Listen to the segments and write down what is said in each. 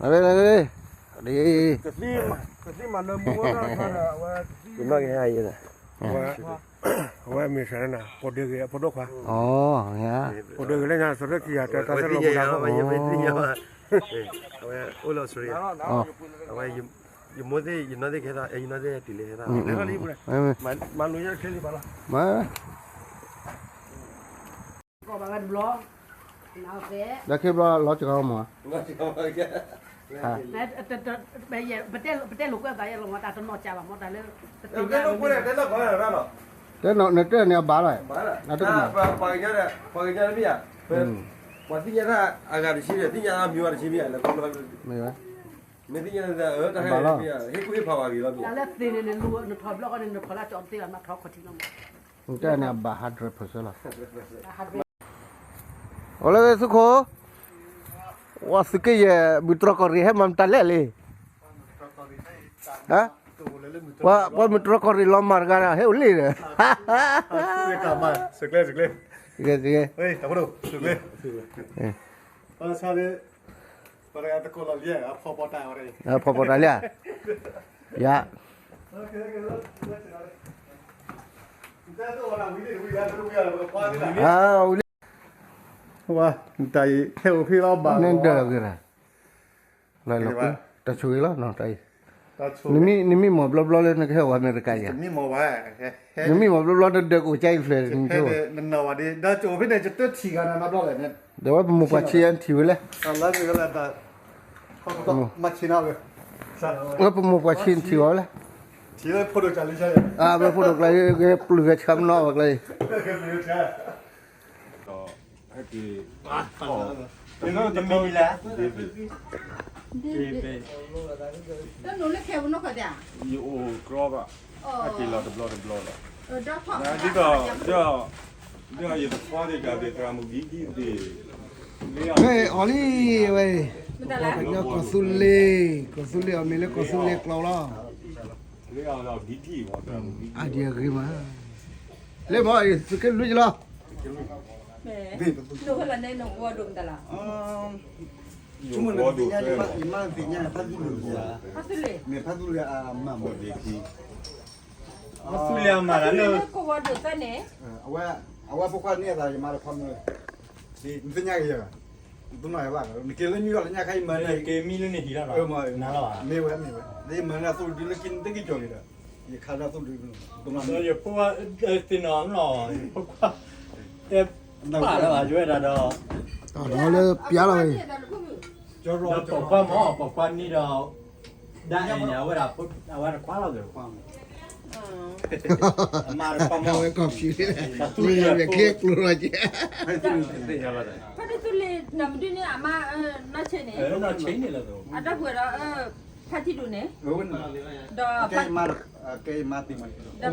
အဝဲ ကသံၣ်မၤလၢမူဝဲဒၣ်ဒီး အဝဲ ကသံၣ်မၤလၢ အဝဲ အဝဲအမံၤစၢ်န့ၣ် ပိာ်ဒ့ဂ့ၤအဖိဒိၣ်ခွါ, ပိာ်ဒ့ဂ့ၤလၢညါ စီၤထၢၣ်ခံဂၤတဲတၢ်သၢလီၤမူဒါဖိ, အဝဲ အိၣ်လီၤစရံ, အဝဲ ယမိၢ်သ့ၣ် ယနီၢ်သ့ၣ်ကဟဲသး ယနီၢ်သ့ၣ်တုၤလၢဟဲသး မၤလိညါခဲလံဘၣ်လီၤ. ဒီးခ့ဘျီလီၤစှၤမး, ပတဲလိာ်ကွဲသးယဲလီၤမး တၢ်တနီၢ်ကၢဘၣ်မး တၢ်လၢ တဲနတဲန့ၣ်အဘၣ်လီၤ, ပှၤကညီတမ့ၢ်ဧါ, ပှၤသ့ၣ်ညါတၢ်အဂၤတဆံမ့ၢ် သ့ၣ်ညါတၢ်မံၤဝဲတဆံမ့ၢ် လၢ မ့ၢ်သ့ၣ်ညါတၢ် တၢ်ဟဲဟ့ၣ်ကူၣ်ဟ့ၣ်ဖးဝဲဂ့ၤလီၤမ့ၢ်, တၢ်လၢသ့န့ၣ်န့ၣ် နထီၣ်ဘျီဃီန့ၣ် နထီၣ်လၢကၠီတသ့လီၤ နထီၣ်ခီၣ်ထံးလီၤမး, နတဲန့ၣ်အဘၣ် hundred percent လီၤ. အိၣ်လၢသုးခိၣ်, ဝဲသုးက့ယဲၢ် မုၢ်တြီၢ်ကီၢ်ရ့ၣ်ဟဲမၤမတၤလဲၣ်လံ, ပှၤမုၢ်တြီၢ်ကီၢ်ရ့ၣ်လီၤမၢ်တဂၤဒီး ဟဲအိၣ်လံဒီး ဖီၣ်ဖီၣ်တၢ်လံဧါ, ယၤ, တၢ်အံၤဟဲအိၣ်ဖဲလီၤဘၣ်န့ၣ်ဒီးဂ့ၤရၤ, တၢ်ဆိၣ်ဂ့ၤလီၤ တၢ်အံၤ, နမ့ၢ်မ့ၢ်မီၢ်ဘျီဘျီလၢနကဟဲအိၣ်အမဲရကၤယၤ, နမ့ၢ်မီၢ်ဘျီဘျီနဒၢးကအိၣ်ကၠါအံၤဖျဲၣ်, ဒီးဝဲပမိၢ်ပှၢ်ဆံးယၤနထံၣ်ဝဲလဲၣ်, ဝဲပမိၢ်ပှၢ်ဆံးနထံၣ်ဝဲလဲၣ်, အဝဲဖိဒိၣ်ကျါ ဂဲၤပျုၢ်ဂဲၤဆှါမနီၤဝဲကျါအံၤ တၢ်နုာ်လၢခဲပနီၢ်ခီၣ်တၢ်, ယအိၣ်ကြီဘၣ်, အက့ၤလီၤတဘျီတဘျီလီၤ, ဒ်သိး ဒ်သိး ယတခွါသ့ၣ်တၢ်သ့ၣ်တၢ်မူဒံဒံသ့ၣ်, ဝဲအီၤလံဝဲ, ကညီကီၢ်သူလ့ၤ, ကီၢ်သူလ့ၤအီၤမ့ၢ်လၢကီၢ်သူလ့ၤကျိာ်လီၤ, အဒံအဂ့ၤမး, လၢမ့ၢ်သုးက့လွံၢ်ကလီၤ နဝဲလၢန့ၣ်နဝီဒိၣ်မတၤလီၤ, ဆိကမိၣ်နသ့ၣ်ညါ ယမါသ့ၣ်ညါ ဖါသူလ့ၤ, ဖါသူလ့ၤ, မ့ၢ်ဖါသူလ့ၤအမါမး, ဖါသူလ့ၤအမါလၢ ကဝီၤဒိၣ်သၢန့ၣ်, အဝဲဖိခွါန့ၢ်အသး ယမါတခွါမုၣ်, နသ့ၣ်ညါက့ၤယၤ, နသ့ၣ်ညါက့ၤဘၣ်, နက့ၤလၢနယူယီၣ်လၢညါခါအံၤမၤန့ၢ်, က့ၤမံလၢန့ၣ်ဟံၣ်လီၤ, မ့ၢ်ဝဲ မ့ၢ်ဝဲ, ယမၤန့ၢ်အသိၣ်တဒုလၢက့ၤနတက့ၤကၠီၤက့ၤဒီး ယခါလၢအသိၣ်တဒု, ယဖိခွါသ့ၣ်နီၣ်နီၣ်, ယဖိခွါ တဲပာ်လၢဘၣ်ယဝဲဒၣ်ဒီး, ဒီးလၢပျါလီၤဝဲ, ဒီးပိာ်ခွါမ့ၢ် ပိာ်ခွါန့ၣ်ဒီး, ဒၣ်အံၤန့ၣ် အဝဲဒၣ် အဝဲတခွါလီၤဒီး, အမါတခွါမ့ၢ် အဝဲကီၢ်ဖံး, လၢယကျဲကျိၤလီၤကဲ, ဖါတသူလ့ၤ နမဒုန့ၣ် အမါ နီၢ်ဆ့န့ၣ်, နီၢ်ဆ့န့ၣ်လီၤ, အတၢ်ပှဲၤဒီး ဖါတံၢ်ဒိၣ်န့ၣ်, ဒီး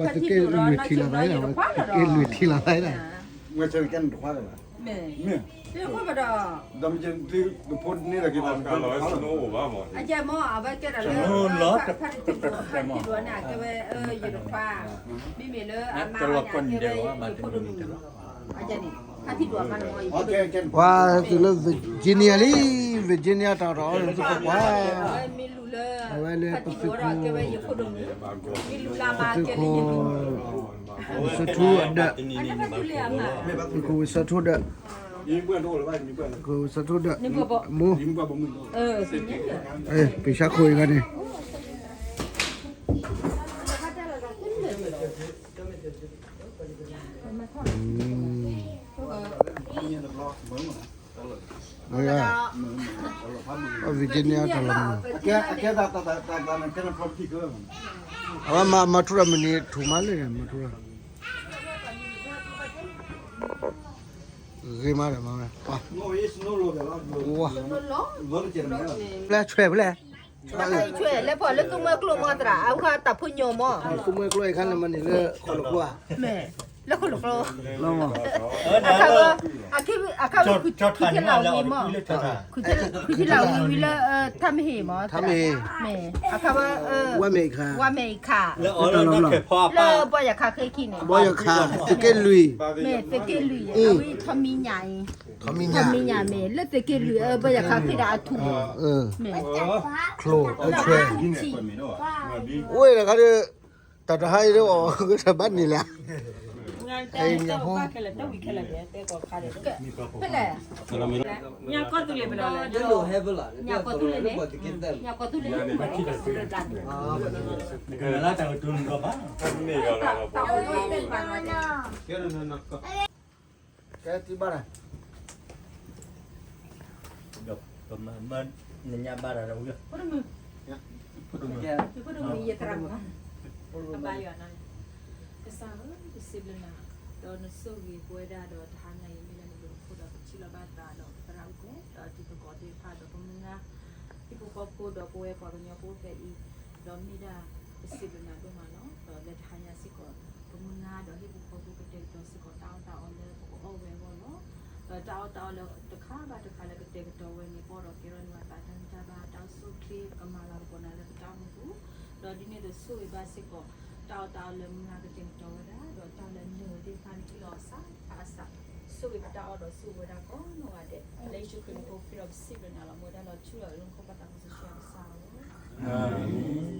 ဒီးဖါတံၢ်ဒိၣ်ဒီး နီၢ်ဆ့န့ၣ် ယတခွါလီၤဒီး, မ့ၢ်, တခွါဘၣ်ဒီး, ဒီးမ့ၢ်ကဲသုဖိန့ၣ်ဒီးက့ၤဘၣ်, အကဲမ့ၢ် အဝဲကဲဒၣ်လၢ ဖါတံၢ်ဒိၣ်, ဖါတံၢ်ဒိၣ်န့ၣ် အကဲဝဲ ယတခွါ, မ့မ့ၢ်လၢအမါန့ၣ် အကဲဝဲယဖိဒိၣ်မုၣ်, အကဲန့ၣ် ဖါတံၢ်ဒိၣ်အမါန့ၣ် ပှၤသုးလၢ Virginia လံ, Virginia တၢ်ထီၣ်အီၤလၢသုကပှၤ, အဝဲလၢပသုးခိၣ်, ပသုးခိၣ်, ဝ့ၢ်စီၤထူအဒၢး, သုးခိၣ်ဝ့ၢ်စီၤထူအဒၢး, သုးခိၣ်ဝ့ၢ်စီၤထူအဒၢး, မိၢ်, ပ့ၢ်ဆါခိၣ်အံၤဂၤန့ၣ် Virginia တၢ်လီၤမုၢ်, အဝဲမၤထူရၤမုၢ်နံၤထူၣ်မးလၢန့ၣ် မၤထူရၤ, ဂ့ၤမးဒီးမၤ, ပှၤ, လၢဆွဲဖဲလဲၣ် ဆွဲလၢပှၤလၢသူမွဲကျိမးသရၣ် အဝဲတၢ်ဖိညိၣ်မး, သူမွဲကျိအခါန့ၣ်မးန့ၣ်လၢဃိၣ်လိာ်ကျိဧါ, မ့ၢ်, လၢဃိၣ်လိာ်ကျိ, အခါဝဲ, အခါဝဲ ခွံထံလၢ်ဝံၤမး, ခွံထံလၢ်ဝံၤဝံၤလၢ ထါမ့ၢ်ဟ့ၣ်မး, မ့ၢ်, အခါဝဲ, ဝါမဲာ်အံၤခါ, ဝါမဲာ်အံၤခါ, လၢပှၤယၤခါဃ့ခံန့ၣ်, ပှၤယၤခါ, သုးက့လွံၢ်, မ့ၢ်သုးက့လွံၢ်, အဝဲထီမံၤညၣ်အံၤ ထီၣ်မံညၣ် ထီၣ်မံညၣ်မ့ၢ် လၢသုးက့လွံၢ်အၢ ဘၣ်ယၤခးဖံးဒၣ်အထူၣ်မ့ၢ် ချိၣ်အၢဆွဲ အိၣ်ဝဲတခါဒီး တၢ်တဟါအံၤဒီးအီၤ ကတၢၢ်ဘၣ်န့ၣ်လၢ အံၤညၣ်ဖိ ဖဲလဲၣ် ညၣ်ကီၢ်သူလ့ၤပဒီး ညၣ်ကီၢ်သူလ့ၤ ညၣ်ကီၢ်သူလ့ၤ ကဲတံၢ်ဘၣ်လၢ ဒီးပမၤမၢနညါဘၣ်တၢ်ဒီးဝံၤ ဖိဒိၣ်မုၣ် ဖိဒိၣ်မုၣ် ယသရၣ်မုၣ် အဘါယွၤနီၤ ကစၢ်ဧၢ ပစံးဘျုးနၤ ဒီးနဆိၣ်ဂ့ၤပဝဲဒၣ်ဒီးတဟါညါအံၤ မ့ၢ်လၢနဘျုးနဖှိၣ်ဒီးပထံၣ်လိာ်ဘၣ်သးဒီးပသရၣ်မုၣ်ကိး ဒီးတံၤသကိးသ့ၣ်တဖၣ်ဒီးပမုၢ်နၤ ဟံၣ်ဖိဃီဖိဒီးပဝဲပှၤကညီဖိဖဲအံၤ ဒီးမ့ၢ်ဒၣ်ပစံးဘျုးနၤဒိၣ်မးလီၤ. ဒီးလၢတဟါညါစ့ၢ်ကီး ပမုၢ်နၤဒီးဟံၣ်ဖိဃီဖိကတဲာ်ကတီၤစ့ၢ်ကီးတၢ်အီၣ်တၢ်အီလၢပကအီၣ်ဝဲအဂီၢ်လီၤ. ဒီးတၢ်အီၣ်တၢ်အီလၢတခါဘၣ်တခါလၢကတဲာ်ကတီၤဝဲန့ၣ် ပအီၣ်ဒီးကဲထီၣ်န့ၢ်ဘၣ်သးတၢ်ဂံၢ်တၢ်ဘါ တၢ်အိၣ်ဆူၣ်အိၣ်ချ့ ကမၤလၤကပီၤနၤလၢပတၢ်အိၣ်မူပူၤ ဒီးဒ်န့ၣ်ဒီးဆိၣ်ဂ့ၤဘၣ်စ့ၢ်ကီး တၢ်အီၣ်တၢ်အီလၢမုၢ်နၤကတဲာ်ကတီၤဝဲဒၣ် ဒီးတၢ်လၢနုာ်သ့ၣ်တဖၣ်န့ၣ် ဟ့ၣ်လီၤအီၤစးထီၣ်အစး ဆိၣ်ဂ့ၤပတၢ်အီၣ်ဒီးဆိၣ်ဂ့ၤဝဲဒၣ်ကိးနီၢ်ဂၤဒဲး လၢယ့ၣ်ၡူးခရံာ်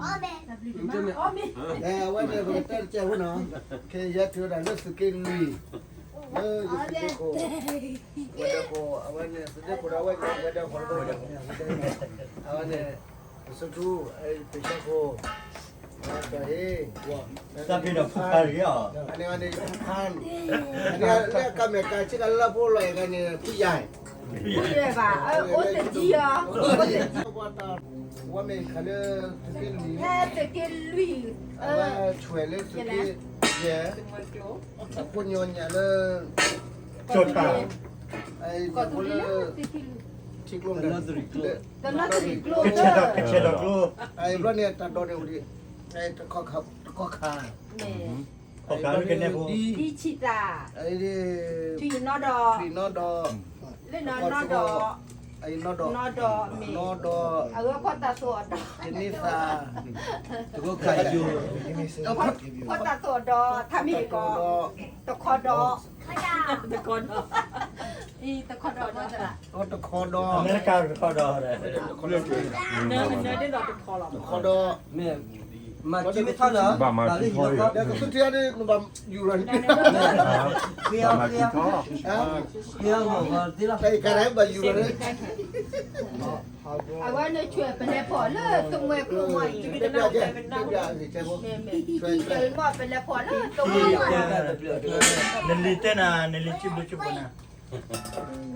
အမံၤဒီးပစံးဘျုးနၤလီၤ. မ့ၢ်ဒၣ်လီၤထူလီၤလၢနခိၣ်ပတၢ်ကစၢ်ယွၤကစၢ်ဧၢ အဝဲန့ၣ်ပကတဲတကဲးဖိနီၤ, ခဲအံၤယဲတုၤဝဲဒၣ်လၢသုးက့လွံၢ်, လၢယသုးက့ခိၣ်, ဝဲၤဒၢးခိၣ်, အဝဲန့ၣ်သုးက့ခိၣ်ဒီးဝဲၤဒၢးခိၣ်, အဝဲန့ၣ်, ပစိထူ, ပဆၢခိၣ်, တၢ်ဟ့ၣ်, တၢ်ဖံးဒီးဖုဖါတဂ့ၤအီၤ, အန့ၣ်ဖုဖါ, အန့ၣ်လၢကမဲာ်ကၤဆ့ကၤလၢဖိလီၤအဲၣ်ဂၤန့ၣ် ဖုယၤ ဖုယၤဘၣ်, အိၣ်တဒံအီၤ, အိၣ်တဒံ ဝဲမ့ၢ်ခးလၢသုးက့လွံၢ်, သုးက့လွံၢ်, အဝဲဆွဲးလၢသုးက့ယဲၢ်, အဖိညီညၣ်လၢ ကၠီၣ်တၢ်, ကီၢ်သူလ့ၤလၢ ထံကျိ, တနီသရံၣ်ကျိ, ကဆဲးထီၣ်ကျိ, ဘျီန့ၣ်တၢ်ဒိးန့ၣ်အိၣ်ဒံး, တခီခါ, တခီခါ, ဒံဆံးသး, ထွံၣ်နီၣ်ဒီး, ထွံၣ်နီၣ်ဒီး, လၢနီၣ်ဒီး, နီၣ်ဒီး, နီၣ်ဒီး, အဝဲဖီၣ်တၢ်သိၣ်အီၤဒီး, တန့ၢ်သး, တခီခါယိာ်, ဖီၣ်တၢ်သိၣ်အီၤဒီး ထါမ့ၢ်ကီး, တခီဒီး, တခီဒီး, တခီဒီး, တခီဒီး, အမဲရကၤတခီဒီး, တခီဒီး, မ့ၢ်မၤထံမ့ၢ်ထီၣ်လၢ, ဘၣ်မၤထံထီၣ်လၢ, ဘၣ်မၤထံထီၣ်, ဃ့အီၤ, ဃ့အီၤ, ဃ့အီၤ, ဃ့အီၤ, ဃ့အီၤ, ဃ့အီၤ, ဃ့အီၤ, ဃ့အီၤ, အဝဲန့ၣ်ဆွဲးပလဲဖီၣ်လၢသမွဲကျိမီၤအံၤ, မ့ၢ်မ့ၢ်, မ့ၢ်ပလဲဖီၣ်လၢသမွဲကျိမီၤ, နလံၤတဲနၤ, နလံၤစံးဘျုးစံးဖှိၣ်နၤ,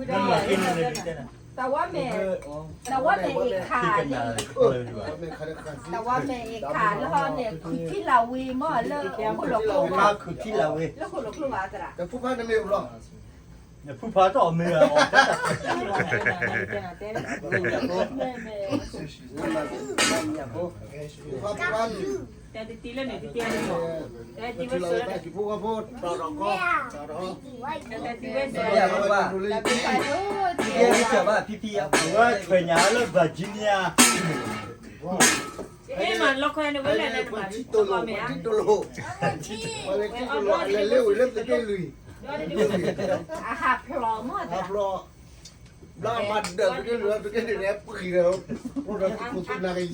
ဝံၤဒီး, တၢ်ဝဲမ့ၢ်, တၢ်ဝဲမ့ၢ်အ့ၣ်ခး, တၢ်ဝဲမ့ၢ်အ့ၣ်ခးလၢဟီန့ၣ် ခုးထံလၢ်ဝ့ၤမီၢ် လၢဃိၣ်လီၤကျိ, ခုးထံလၢ်ဝ့ၤ, လၢဃိၣ်လီၤကျိဘၣ်သရၣ်, ဖုဖါတမ့ၢ်ဘၣ်, ဖုဖါတအီၣ်မ့ၢ်, တၢ်တတံၤလၢန့ၣ်တတံၤလၢန့ၣ်လီၤ, တၢ်တံၤဝဲစၢၤ, တၢ်တံၤဝဲစၢၤ, တၢ်တံၤဝဲစၢၤဘၣ်ဖံဖံ, အဝဲထွဲညါလၢ Virginia, အဲမၤလီၤခီန့ၣ်ဝဲလဲၣ်န့ၣ်မၤ, လဲၤလ့ဝံၤလၢသုးက့လွံၢ်, အဟးဖျိးမီၢ်, ဘျီမၤဒၢးသုးက့လွံၢ်, သုးက့လွံၢ်န့ၣ်ပှံၤဒီး, အိၣ်ဒီးသုးခိၣ်သူနၤကယၢ်လီၤ,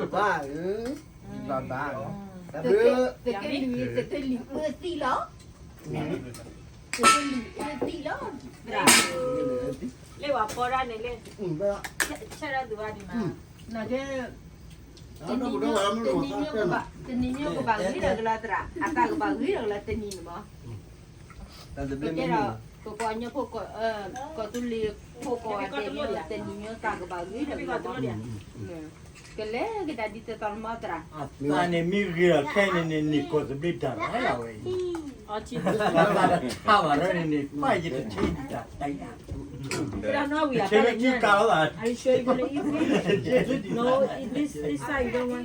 ဘၣ်, ဘၣ်, သုးက့လွံၢ်, သုးက့လွံၢ်အၢသံလီၤ, သုးက့လွံၢ်အၢသံလီၤ, လၢပှၤဖီဒၣ်န့ၣ်လၢ, ဆဲးဒၣ်သူဘၣ်ဒံးမး, တနံၤညိ, တနံၤညိကဘၣ်ဂ့ၤဒီးကလီသရၣ်, အသးကဘၣ်ဂ့ၤဒီးကလီတနံၤန့ၣ်မး, ကတဲဒီး, ကကိးညိဖိ, ကီၢ်သူလ့ၤဖိကိးဂၤဒဲးန့ၣ် တနံၤညိသးကဘၣ်ဂ့ၤဒီးကလီ, ကလဲၤကဒါဒ်သိးသိးမီၢ်သရၣ်, သးန့ၣ်မ့ၢ်ဂ့ၤဒီးခဲအံၤန့ၣ်န့ၣ် န့ၢ်ကီၢ်သဘျ့တၢ်လီၤလီၤဝဲအံၤ, သးထါဘၣ်ဒီးန့ၣ်န့ၣ် ပၢ်ယတထံၣ်ဒံးတၢ်တၢ်ယၤ, ဆဲးလၢကံကၤလီၤဘၣ်,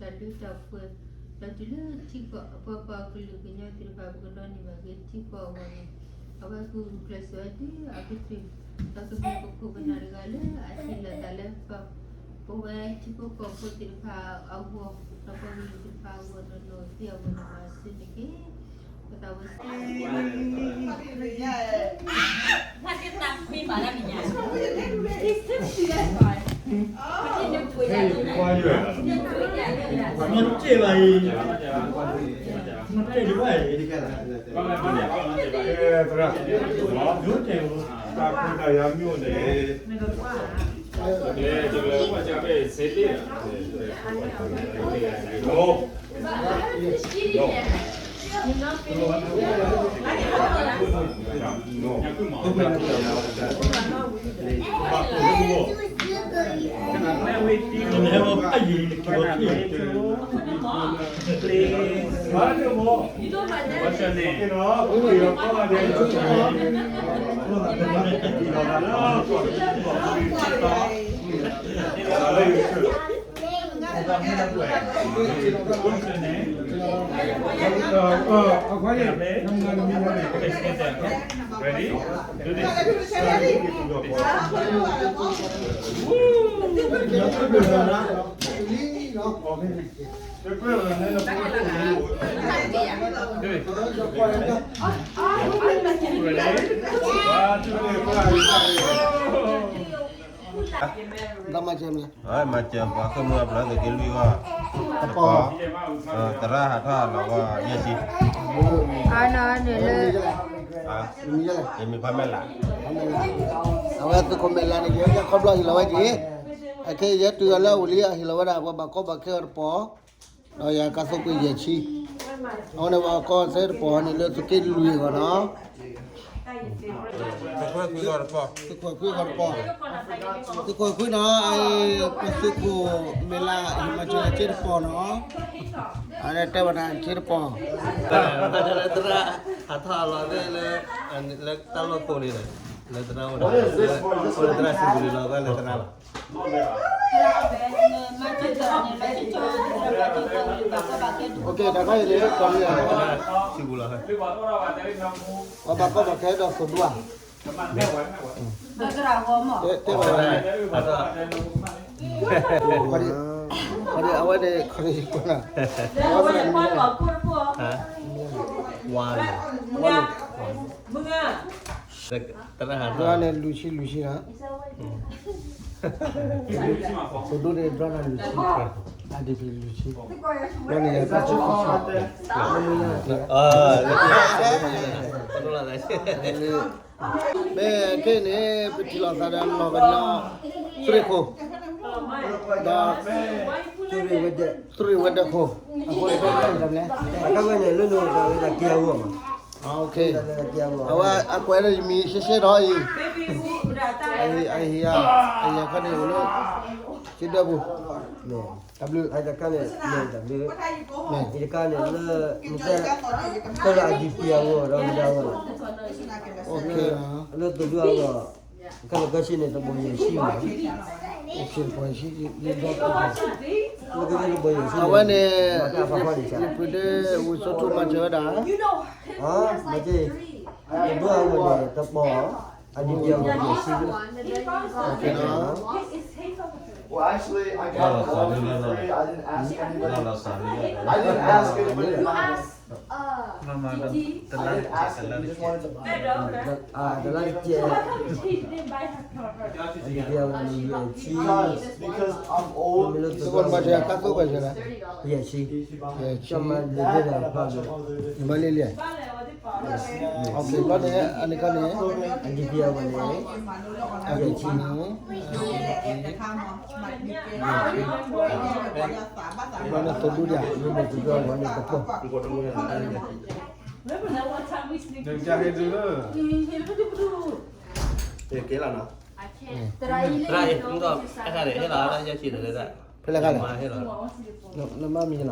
တၢ်ဒုးတၢ်ပှဲၤ, ဒီးတုၤလၢထံကီၢ်အပှၤပှၤကလုာ်ကညီသ့ၣ်တဖၣ် ပကဒိးန့ၢ်ဘၣ်က့ၤထံကီၢ်အဂီၢ်န့ၣ်, အဝဲကဂုာ်ကျဲးစၢးဝဲဒုးအကတၢၢ်, ဒီးကမ့ၢ်ပခိၣ်ပနၢ်တဂၤလၢအဟ့ၣ်လီၤသးလၢပ ပဝဲထံဖိကီၢ်ဖိသ့ၣ်တဖၣ်အဂီၢ်, ဒီးပှၤကလုာ်သ့ၣ်တဖၣ်အဂီၢ်, ဒီးနီၢ်သ့အဂီၢ်န့ၣ် မၤစၢၤန့ၢ်က့ၤ ပသးဝဲ What's your name? What's your name? Ready? Do this. Woo! Do it. Ready? One, two, three. တၢ်မၤစၢၤမလဲၣ်, မၤစၢၤပှၤခိၣ်မုၢ်အဖျၢၣ်သုးက့လွံၢ်ဂီၢ်, တပီၢ်, သရၣ်ဟးထီၣ်လီၤဂီၢ်ယဲၢ်ဆံ, အန့ၣ်လၢ ယမံၤဖါမဲာ်လး, အဝဲသုးခိၣ်မဲာ်လးန့ၣ် ယဲခီဖျိဟ့ၣ်လီၤဝဲက့ၤ, အခဲအံၤယဲတုၤအီၤလၢအအိၣ်လံ အဟ့ၣ်လီၤဝဲဒၣ်ပှၤဘၣ်ကီဘၣ်ခဲအီၤတပီၢ်, ဒီးယၤကါသိပှ့ၤယဲၢ်ဆံ, အဃိန့ၣ် ပှၤကီၢ်စဲတပီၢ်န့ၣ်လၢသုးက့လွံၢ်အဂီၢ်နီၤ သုးခိၣ်ခွံဂီၢ်တပီၢ်, သုးခိၣ်ခွံနီၤ, ပသုးခိၣ်မဲာ်လး ဟ့ၣ်မၤစၢၤလၢက့တပီၢ်နီၤ, အတဲဝဲဒၣ်က့တပီၢ်, လၢသရၣ် ဟးထီၣ်လီၤသ့ၣ်လၢ လၢတၢ်လီၢ်ကိးန့ၣ်ဒီး လၢသရၣ်ဝဲဒၣ် လၢသရၣ်စံးဘျုးလီၤသရၣ်လီၤ တၢ်ခါအံၤန့ၣ် စံးဘျုးလီၤ ပှၤဘၣ်ကီဘၣ်ခဲဒီးသိၣ်ဒူဧါ, တဲဘၣ်ဝဲ, အဝဲန့ၣ် ခီၣ်န့ၣ် ဝါလီၤ, ဝါလီၤ, တရၣ်ဟးထီၣ်န့ၣ် လွံၢ်ဆံ လွံၢ်ဆံလီၤ, သိၣ်ဒူန့ၣ် ဒြီနၤလွံၢ်ဆံ, အဒံးဖဲလွံၢ်ဆံ, ဒြီန့ၣ် တဆံခံဆံ, မ့ၢ်ခဲအံၤန့ၣ် ပထံၣ်လိာ်သးဒီးနီၢ်ကညီ သုးရ့ၣ်ခိၣ်, ဒီး သုးရ့ၣ်ဝဲၤဒၢးခိၣ်, အဃိန့ၣ် တၢ်ဝဲန့ၣ် လၢနအိၣ်သးလၢတၢ်ကဲအဂီၢ်မး, အဝဲအကွဲးဒီးယမံၤရှဲရှဲဒီးအံၤ, အဟံၣ်, အဟံၣ်ခီန့ၣ်အိၣ်လၢ က့ဒၢပူၤ, တၢ်ဘျုး, တခါန့ၣ် လၢ တၢ်လၢအဒံးပံၤအဂီၢ်ဒီးမ့ၢ်ဒၣ်အဂီၢ်, လၢသိၣ်ဒူအဂီၢ်, ခဲလၢာ်ခဲဆ့န့ၣ် တဘိယဲၢ်ဆံမး, အဝဲန့ၣ် ယပှ့ၤဒၣ်ဝံၤစိထူမၤစၢၤဝဲဒၣ်, မ့ၢ်က့ၤ သိၣ်ဒူအဂီၢ်န့ၣ် တပီၢ်, အဒံးပံၤအဂီၢ်န့ၣ် ယဲၢ်ဆံ, တလါတကဲး, အဒံးပံၤအဂီၢ်န့ၣ် ယဲၢ်ဆံ, မ့ၢ်လၢသိၣ်ဒူအဂီၢ်န့ၣ် ယဲၢ်ဆံ, ကမၤလ့လံ, မၤလ့လံ, ဘျီန့ၣ် အန့ၣ်ခါန့ၣ် အဒံးပံၤအဂီၢ်န့ၣ် ယဲၢ်ဆံန့ၣ် ဘျီန့ၣ်သိၣ်ဒူဒၣ်, သိၣ်ဒူအဂီၢ်န့ၣ်တပီၢ်, ကဲလီၤနီၤ, သရၣ်အံၤ, အခါန့ၣ် ဟ့ၣ်လီၤလၢယဲၢ်ဆံန့ၣ်, ဖဲလဲၣ်ခါလဲၣ်, နမါမံၤလီၤ,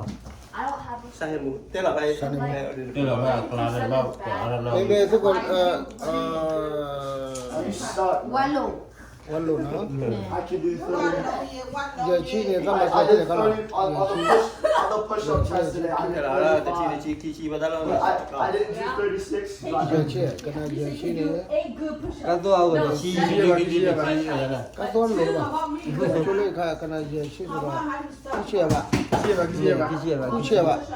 မ့မ့ၢ်သုးခိၣ်, ဝါလိာ်, ဝဲလိာ်နီၤ, ယဲၢ်ဆံန့ၣ် သးမၤစၢၤဖဲလဲၣ်ခီလီၤ, ယဲၢ်ဆံ, ယဲၢ်ဆံ, ယဲၢ်ဆံ, ယဲၢ်ဆံ, ကနၤယဲၢ်ဆံန့ၣ်, ကါသိအဝဲ, ကါသိလိာ်ဘၣ်, ကါသိလၢခါ ကနၤယဲၢ်ဆံန့ၣ်ဒီး, ဃုဆံဘၣ်, ဃုဆံဘၣ်, မ့ၢ်ဧါ, ဃုဆံဘၣ်နီၤ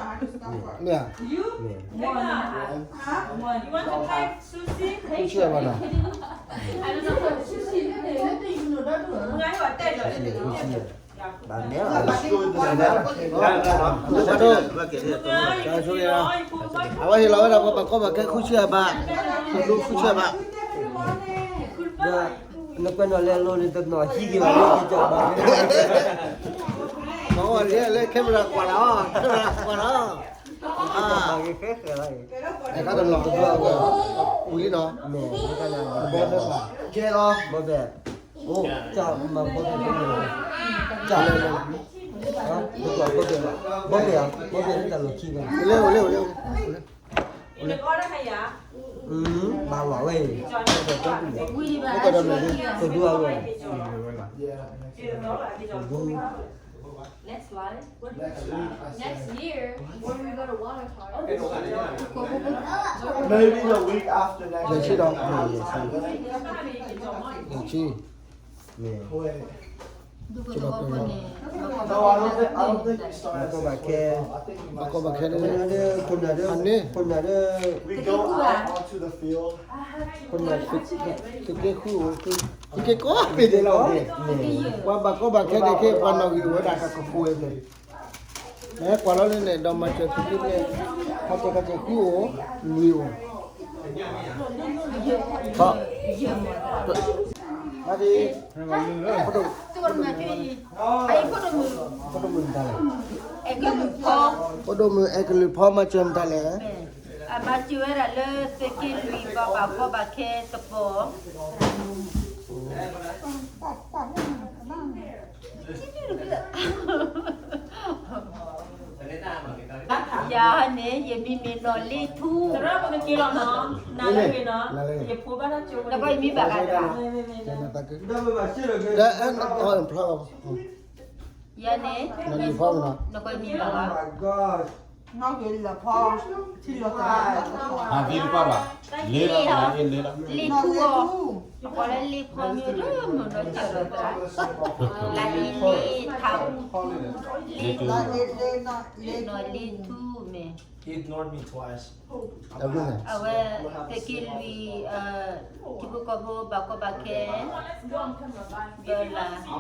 အဝဲဟ့ၣ်လီၤဝဲဒၣ် ပှၤဘၣ်ကီဘၣ်ခဲဃုဆံအဘၣ်, တလူဃုဆံအဘၣ်, နကွဲးနီၣ်လဲၤလိၤန့ၣ် တနီၣ်ဟံးက့ၤဘၣ်လၢကစၢ်ဘၣ်, လၢ camera ကွၢ်လီၤ, camera ကွၢ်လီၤ, ဘၣ်က့ၤဃဲဃဲလီၤ, တၢ်တနီၤတဘျီအဝဲ, ဝံၤလံနီၤ, ဘီဘဲဘၣ်, ဘီဘဲ အိၣ်, တၢ်မၤဘီဘဲ, တၢ်လဲၤလဲၤ, ဘီဘဲ, ဘီဘဲဧါ, ဘီဘဲလၢတၢ်လီၢ်ခံဘဲ, လဲၤ, လဲၤ, လဲၤ, လဲၤ, ဘၣ်လီၤဝဲ, တဒူအဝဲ, တဒူ, Next year, when we go to Waterfall. Maybe the week after next year. ယဲၢ်ဆံဒီး, ယဲၢ်ဆံ, မ့ၢ်, ဒူပသဝီဖိန့ၣ်, ဘၣ်ကီဘၣ်ခဲ, ဘၣ်ကီဘၣ်ခဲန့ၣ်, အန့ၣ်, we go out onto the field. သုးက့ဃုအိၣ်, သုးက့ကိးပ့ၤဒဲးလီၤ, ပှၤဘၣ်ကီဘၣ်ခဲန့ၣ်က့ ပှၤနီၣ်ဂံၢ်အိၣ်ဝဲဒၣ်တၢ်ကကိးဝဲဖဲ မ့ၢ်ကွၢ်လီၤလၢန့ၣ် ဒီးမၤစၢၤသုးက့န့ၣ်, ခါကဲခါကဲဃုအိၣ်, လွံၢ်အိၣ်, ဖိဒိၣ်မုၣ်တၢ်လဲၣ်, ဖိဒိၣ်မုၣ်အဲကလုၢ်ဖီမၤစၢၤမတၤလဲၣ်, အမၤစၢၤဝဲဒၣ်လၢသုးက့လွံၢ်ပှၤဘၣ်ကီဘၣ်ခဲတပီၢ် ယၤန့ၣ် ယမံၤမ့ၢ်နီၢ်လ့ထူ, နကွၢ်ယမံၤဘၣ်ဂၤတဂၤ, ယၤန့ၣ်, နကွၢ်ယမံၤဘၣ်ဂၤ, ဟးသံတပှၢ်ဘၣ်, လ့ထူအီၤ, ပကိးလၢလ့ဖီမ့ၢ်ဒၣ်မ့ၢ်နီၢ်ကၢၤဒီးသရၣ်, လါအ့လ့ထူ, လ့နီၢ်လ့ထူမ့ၢ်, အဝဲ, သုးက့လွံၢ်, ထံဖိကီၢ်ဖိဘၣ်ကီဘၣ်ခဲ, ဒီးလၢ, တကယၤဘၣ် မ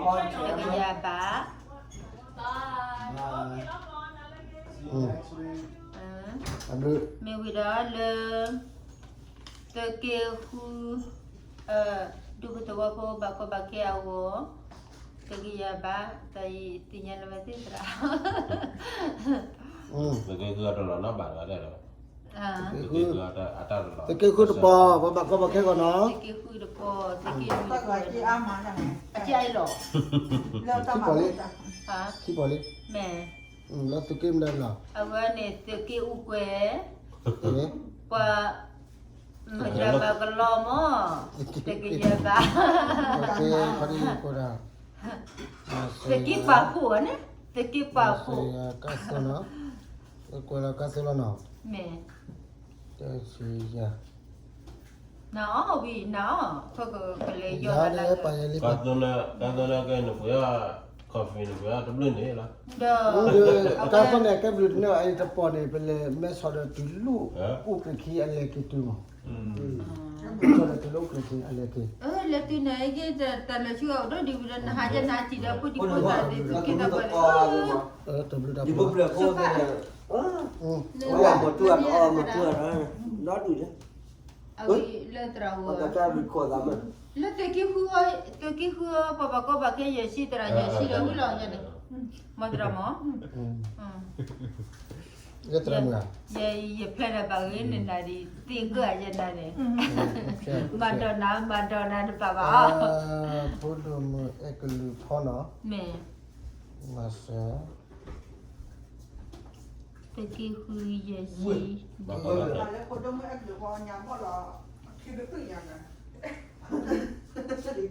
့ၢ်ဝံၤဒီးလၢ သုးက့ဃု, ဒူပသဝီဖိဘၣ်ကီဘၣ်ခဲအဂီၢ်, တကယၤဘၣ်, တၢ်အံၤသ့ၣ်ညါလၢၤဝဲသ့ၣ်သရၣ်, သုးက့ဃုအတလီၢ်နီတဘျီဒီး, သုးက့ဃုတပီၢ် ပှၤဘၣ်ကီဘၣ်ခဲဂီၢ်နီၤ, သုးက့ဃုတပီၢ်, သုးက့ဃု, အကဲအံၤလီၤ, ခံပီၢ်လံ, ခံပီၢ်လံ, မ့ၢ်, လၢသုးက့မနုၤလီၤ, အဝဲန့ၣ်သုးက့အူကွဲၤ, ပှၤ, မတၤဘၣ်ကလီမး, တကယၤဘၣ်, သုးက့ပာ်ဖှိၣ်န့ၣ်, သုးက့ပာ်ဖှိၣ်, ကါသိလီၤ, ကွဲၤလီၤကါသိလီၤနီၤ, မ့ၢ်, တဆံယၤ နအီၣ်ဝံၤနအီၣ်, ကလဲၤယီၤလၢပှၤယၤလံ, ကါသိလၢကဲနပှ့ၤအီၣ် coffee နပှ့ၤအီၣ်တဘျုးန့ၣ်လီၤ, ဒီး, ကါသိန့ၣ် ကဲဘျုးတန့ၢ်အံၤတပီၢ်န့ၣ် ပလဲၤမဲဆီၣ်ဒီးတုၤလၢအိၣ်ကျၢၤခံအလဲၤက့ၤတုၤမး, မဲဆီၣ်ဒီးတုၤလၢအိၣ်ကျၢၤခံအလဲၤက့ၤ, လဲၤတုၤန့ၣ်က့ၤ တၢ်လၢဆူအအိၣ်ဒီးဒ်ဝံၤဒီး နဟးကဲနဟးစံၣ်ဒီးဖိဒံဖိသၣ်သ့ၣ် သုးက့သးပှၢ်သ့ၣ်, တဘျုးတၢ်ပှ့ၤ မၤတူၢ်အီၣ်မၤတူၢ်အီၣ်, ဒီဒူၣ်လၢ, အဝဲလၢသရၣ်ဧိၤ, လၢသုးက့ဃု, သုးက့ဃု ပှၤဘၣ်ကီဘၣ်ခဲယဲၢ်ဆံသရၣ်ယဲၢ်ဆံဒီးဝံၤလီၤယဲန့ၣ်, မၤသရၣ်မး, ယဲၢ်သရၣ်မုၣ်ဧါ, ယဖျဲၣ်ဒီးဘၣ်ဂ့ၤနနၤဒ်သ့ၣ်ကၢၢ်ယဲနၤန့ၣ်, မၤဒီးနၤ မၤဒီးနၤတပာ်ဘၣ်အီၤ, ဖိဒိၣ်မုၣ်အဲကလုၢ်ဖီနီၤ, မ့ၢ် မၤစၢၤ သုးက့ဃုယဲၢ်ဆံ, ဘၣ်ဃးလၢ ဖိဒိၣ်မုၣ်အဲကလုၢ်ဖီညါဘီၣ်လီၤ, ခံဘျုးဖုၣ်ညါန့ၣ်,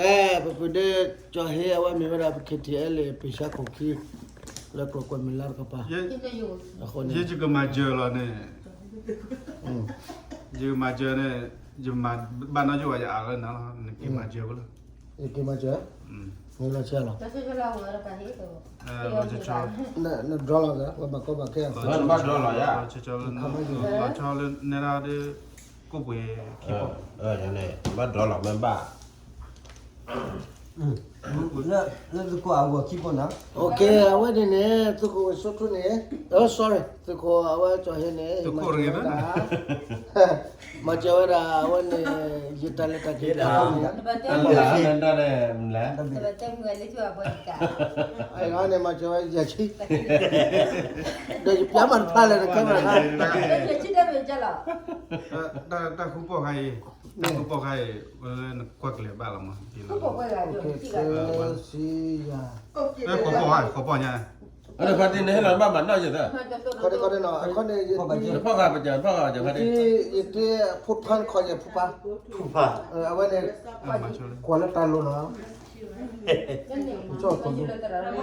တဲ ပပူၤဒ့ ကၠီၤဟ့အဝဲမ့ၢ်ဝဲဒၣ် ပ ခ့ထံအဲလ့ၣ် ပ့ၢ်ဆါခိၣ်ခံ လၢကျိၤကွဲးမုၢ်လါတကပၤ အဃိန့ၣ် ယကမၤစၢၤလီၤန့ၣ် ယကမၤစၢၤန့ၣ် ယမၤဘၣ်နီၢ်ယိၣ်ဝဲယအါလၢနၤလီၤ နက့ၤမၤစၢၤဝဲလီၤ ယက့ၤမၤစၢၤ နလီၤဆဲးလီၤ န draw လီၤ ဝဲဘၣ်ကီဘၣ်ခဲ ဘၣ် draw လီၤယါ လီၤဆီလၢနဲဒၣ်ဒီး ကိၣ်ပှ့ၤခံပီၢ် ဘၣ် draw လီၤမ့ၢ်ဘၣ် လၢသုးခိၣ်အဂီၢ်ခံပီၢ်နီၤ အဝဲန့ၣ်န့ၣ် သုးခိၣ်ဝဲၢ်စိထူန့ၣ် sorry သုးခိၣ်အဝဲကၠီၤဟ့န့ၣ် မၤစၢၤဝဲဒၣ် မၤစၢၤဝဲဒၣ် အဝဲန့ၣ် ယတၢ်လဲၤတၢ်က့ၤတၢ် အဝဲန့ၣ် မၤစၢၤဝဲယၤဆံ ဒီးယပျၢ်မၤတဖျါလဲၣ် တခဲဘၣ် တၢ်ဃူပီၢ်ခါအံၤ တၢ်ဃူပီၢ်ခါအံၤ နကွၢ်ကလဲၤဘၣ်လီၤမး ဃူပီၢ်ခါ ဃူပီၢ်ညါ ဃူပီၢ်ညါ အဖါတံၢ်န့ၣ်ဟဲလီၤဘၣ်မးနီၢ်ယသၢ, ခီဒခီဒနီၤ အခီန့ၣ် ယဖီၣ်ဃာ်ပကဖီၣ်ဃာ်ပကဖါတံၢ်, ယတ့ဖိဖါခီယဖိဖါ, အဝဲန့ၣ် ကွၢ်လၢတၢ်လိၤနီၤ, ကၠီၣ်ဖိဒူ, သရၣ်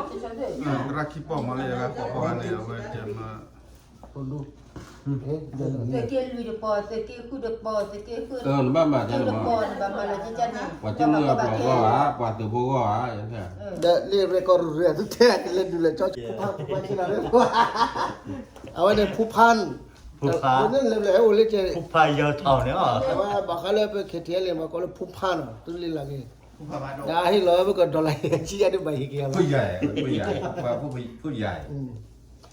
ခံပီၢ်မးလၢယဂၤဖီၣ်ဃာ်န့ၣ် အဝဲတဲမး ဖိဒူ, သုးက့လွံၢ်တပီၢ် သုးက့ဃုတပီၢ် သုးက့ဃုတပီၢ် နဘၣ်မၤတၢ်န့ၣ်မး, ပှၤက့မုၢ်အပျီၢ်ဂီၢ်ဧါ ပှၤသုးဖိဂီၢ်ဧါ, ဒီးလ့ၣ်ရဲၣ်ကီၢ်ရူၢ်ရ့ၣ် သုထဲလဲၤဒုးလဲၤကၠီ ဖိဖါဖိဖါဆ့လီၤ, အဝဲန့ၣ်ဖိဖါန့ၣ်, ဖိဖါ, န့ၣ်လဲၤလဲၤဟဲအိၣ်လၢကဲ, ဖိဖါယီၤထီၣ်န့ၣ်, အဝဲဘၣ်ဃးလၢပ KTLA မးကိးလၢဖိဖါနီၤ သုလ့ၣ်လၢက့ၤ, ဒီးအဟ့ၣ်လီၤဝဲပက dollar ဆံယဲၢ်ဒုးဘၣ်ဟ့ၣ်က့ၤလီၤ, ဖိယၤ, ဖိယၤ,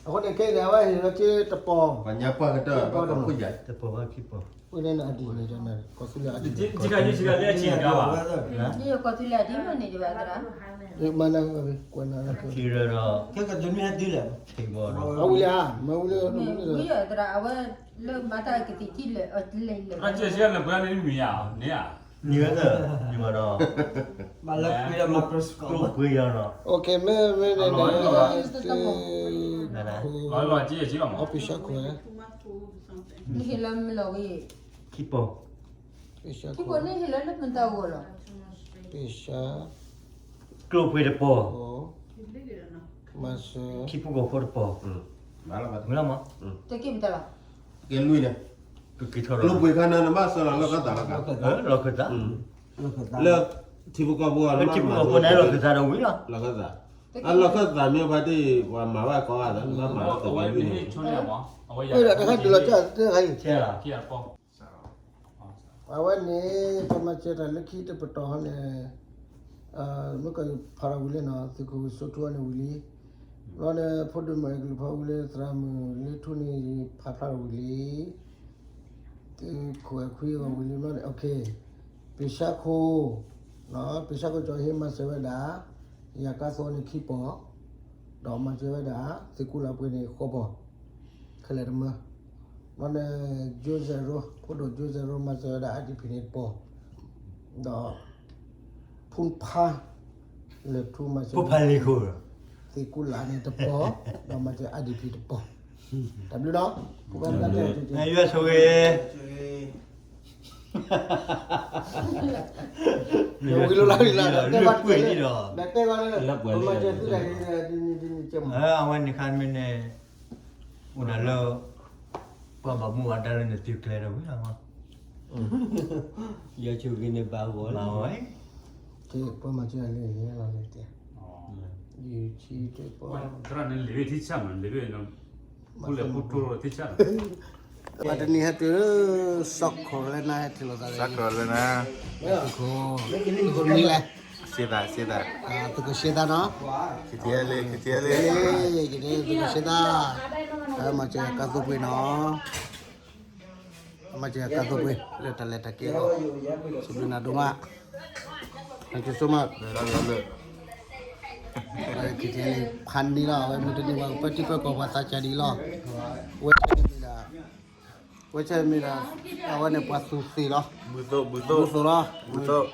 အဃိန့ၣ်ခဲအံၤန့ၣ် အဝဲဟ့ၣ်လီၤက့ၤတပီၢ်, ပှၤညါပှၢ်ကတၢၢ် တပီၢ်, တပီၢ်ခံပီၢ်, ဝဲန့ၣ်အဒံးန့ၣ် ကီၢ်သူလ့ၤအဒံး, ကီၢ်သူလ့ၤအဒံးမ့ၢ်န့ၣ်တဘၣ်သရၣ်, မၤနၤ, ကွၢ်နၤ, အဝဲလၢ မ့ၢ်ဝဲလၢ ဝဲသရၣ် အဝဲလၢမၤတၢ်ကသံၣ်ထံၣ်လၢ လၢ လၢ လၢ နံၤဝဲသၢ နံၤဘၣ်ဒီး မၤလၢ ကျိၣ်ပှ့ၤယၤနီၤ, မ့ၢ် မ့ၢ်န့ၣ် လီၤလီၤက့ယဲၢ်က့လီၤမး, ပ့ၤဆါခိၣ်, နဟ့ၣ်လီၤမ့ၢ်လီၤဂ့ၤ, ခံပီၢ်, ခံပီၢ်န့ၣ်ဟ့ၣ်လီၤလၢမတၤဂီၢ်လီၤ, ပ့ၤဆါ, ကျိၣ်ပှ့ၤတပီၢ်, မၤစၢၤ, ခံပူၤကီၢ်ဖိတပီၢ်, မ့ၢ်လီၤမး, တက့ၢ်မတၤလီၤ, ကဲလွံၢ်န့ၣ်, ကက့ၤထီၣ်လီၤ, ကျိၣ်ပှ့ၤခါန့ၣ် နဘၣ်စၢၤလီၤလၢကသးလီၤ, လီၤခၢၣ်သး, လၢ ထံဖိကီၢ်ဖိ လၢထံဖိကီၢ်ဖိန့ၣ် လီၤခၢၣ်သးဒီးဝံၤလီၤ, လီၤခၢၣ်သး, အလီၤခၢၣ်သးမ့ၢ်ဖါတံၢ် ပှၤမၤဘၣ်ကီဂၤသး နဘၣ်မၤလၢသးဝဲလွံၢ်န့ၣ်, တခါဒုးလီၤကၢ်သ့ၣ်ခါအံၤ, အဝဲန့ၣ် ပမၤစၢၤတၢ်လၢခံတပတီၢ်ဟီန့ၣ်, မ့ၢ်ကဖးထီၣ်ဝံၤလံနီၤ သုးခိၣ်စိထူအီၤန့ၣ်ဝံၤလံ, ဘျီန့ၣ် ဖိဒိၣ်မုၣ်အဲၣ်ကလုၢ်ဖီဝံၤလံ သရၣ်မုၣ်လ့ထူန့ၣ် ဖးဖျါထီၣ်ဝံၤလံ, သုးခိၣ်အဲၣ်ခွံအီၤဝံၤလံဘျီန့ၣ် ပ့ၤဆါခိၣ်, ပ့ၤဆါခိၣ်ကၠီၤဟ့မၤစၢၤဝဲဒၣ်, ယၤကါသိန့ၣ်ခံပီၢ်, ဒီးမၤစၢၤဝဲဒၣ် သုးကူလၢပှ့ၤန့ၣ်ဃိးပီၢ်, ခဲလၢာ်တမၢ, ဘျီန့ၣ် ကၠိစဲးရိ ဖိဒိၣ်ကၠိစဲးရိ မၤစၢၤဝဲဒၣ် IDP န့ၣ်တပီၢ်, ဒီး ဖုဖါ, လၢထူမၤစၢၤ, သုးကူလၢန့ၣ်တပီၢ်, ဒီးမၤစၢၤ IDP တပီၢ်, တၢ်ဘျုးနီၤ, ပကဘၣ်တၢ်ဆိၣ်ဂ့ၤ, ဆိၣ်ဂ့ၤ ဝံၤလီၤလီၤလီၤ, တဲဘၣ်တဲလၢ, တဲဘၣ်လၢ, ပမၤစၢၤသုတၢ်ဂ့ၤန့ၣ်, အဝဲန့ၣ်ခါမ့ၢ်န့ၣ်, အိၣ်ဒၣ်လၢ, ပှၤဘၣ်မူဘၣ်ဒါလၢနသုးကျဲၤဒီးဝံၤလီၤမး, ယဆိၣ်ဂ့ၤန့ၣ်ဘၣ်ဂီၢ်လီၤ, ပှၤမၤစၢၤလၢယဲလီၤလၢတဲ, ယဆံတပီၢ်, သရၣ်န့ၣ်လံာ်ဘ့ၣ်ထံဆၣ်မး လံာ်ဘ့ၣ်, ပူၤလဲၣ်ပူၤတိၢ်ထံဆၣ် ပှၤတနံၤဟဲတုၤ South Carolina ဟဲတုၤလီၤသး, South Carolina, သုးခိၣ်, သုးခိၣ်မံၤလဲၣ်, စ့သး, စ့သး, သုးခိၣ်စ့သးနီၤ, KTLA, KTLA, သုးခိၣ်စ့သး, မၤစၢၤကါသိပှ့ၤနီၤ, မၤစၢၤကါသိပှ့ၤ လၢတၢ်လဲၤတၢ်က့ၤအဂီၢ်, စံးဘျုးနၤဒိၣ်မး, thank you so much, လၢ KTLA ဖးန့ၢ်လီၤ, အဝဲမ့ၢ်တန့ၢ်ဘၣ် ပၢထံပၢကီၢ်ပှၤသးစၢ်ဒ်အံၤလီၤ, ဝဲမ့ၢ်ဒၣ်, ဝဲမ့ၢ်ဒၣ်, အဝဲန့ၣ်ပှၤသူၣ်သ့ၣ်လီၤ, ဘုသိၣ်, ဘုသိၣ်လီၤ,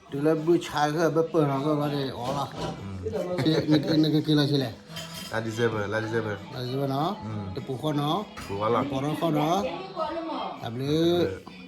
တုၤလၢဘုဆးဂၢၢ်ဘၢပၢၢ်နီၤ ဂၢၢ်လီၤန့ၣ်အီၤလီၤ, နကက့ၤလီၤဆံးလဲၣ်, လါ December, လါ December, လါ December နီၤ, တပူၤဃီနီၤ, ပူၤဃီလီၤ, ပူၤဃီနီၤ, တၢ်ဘျုး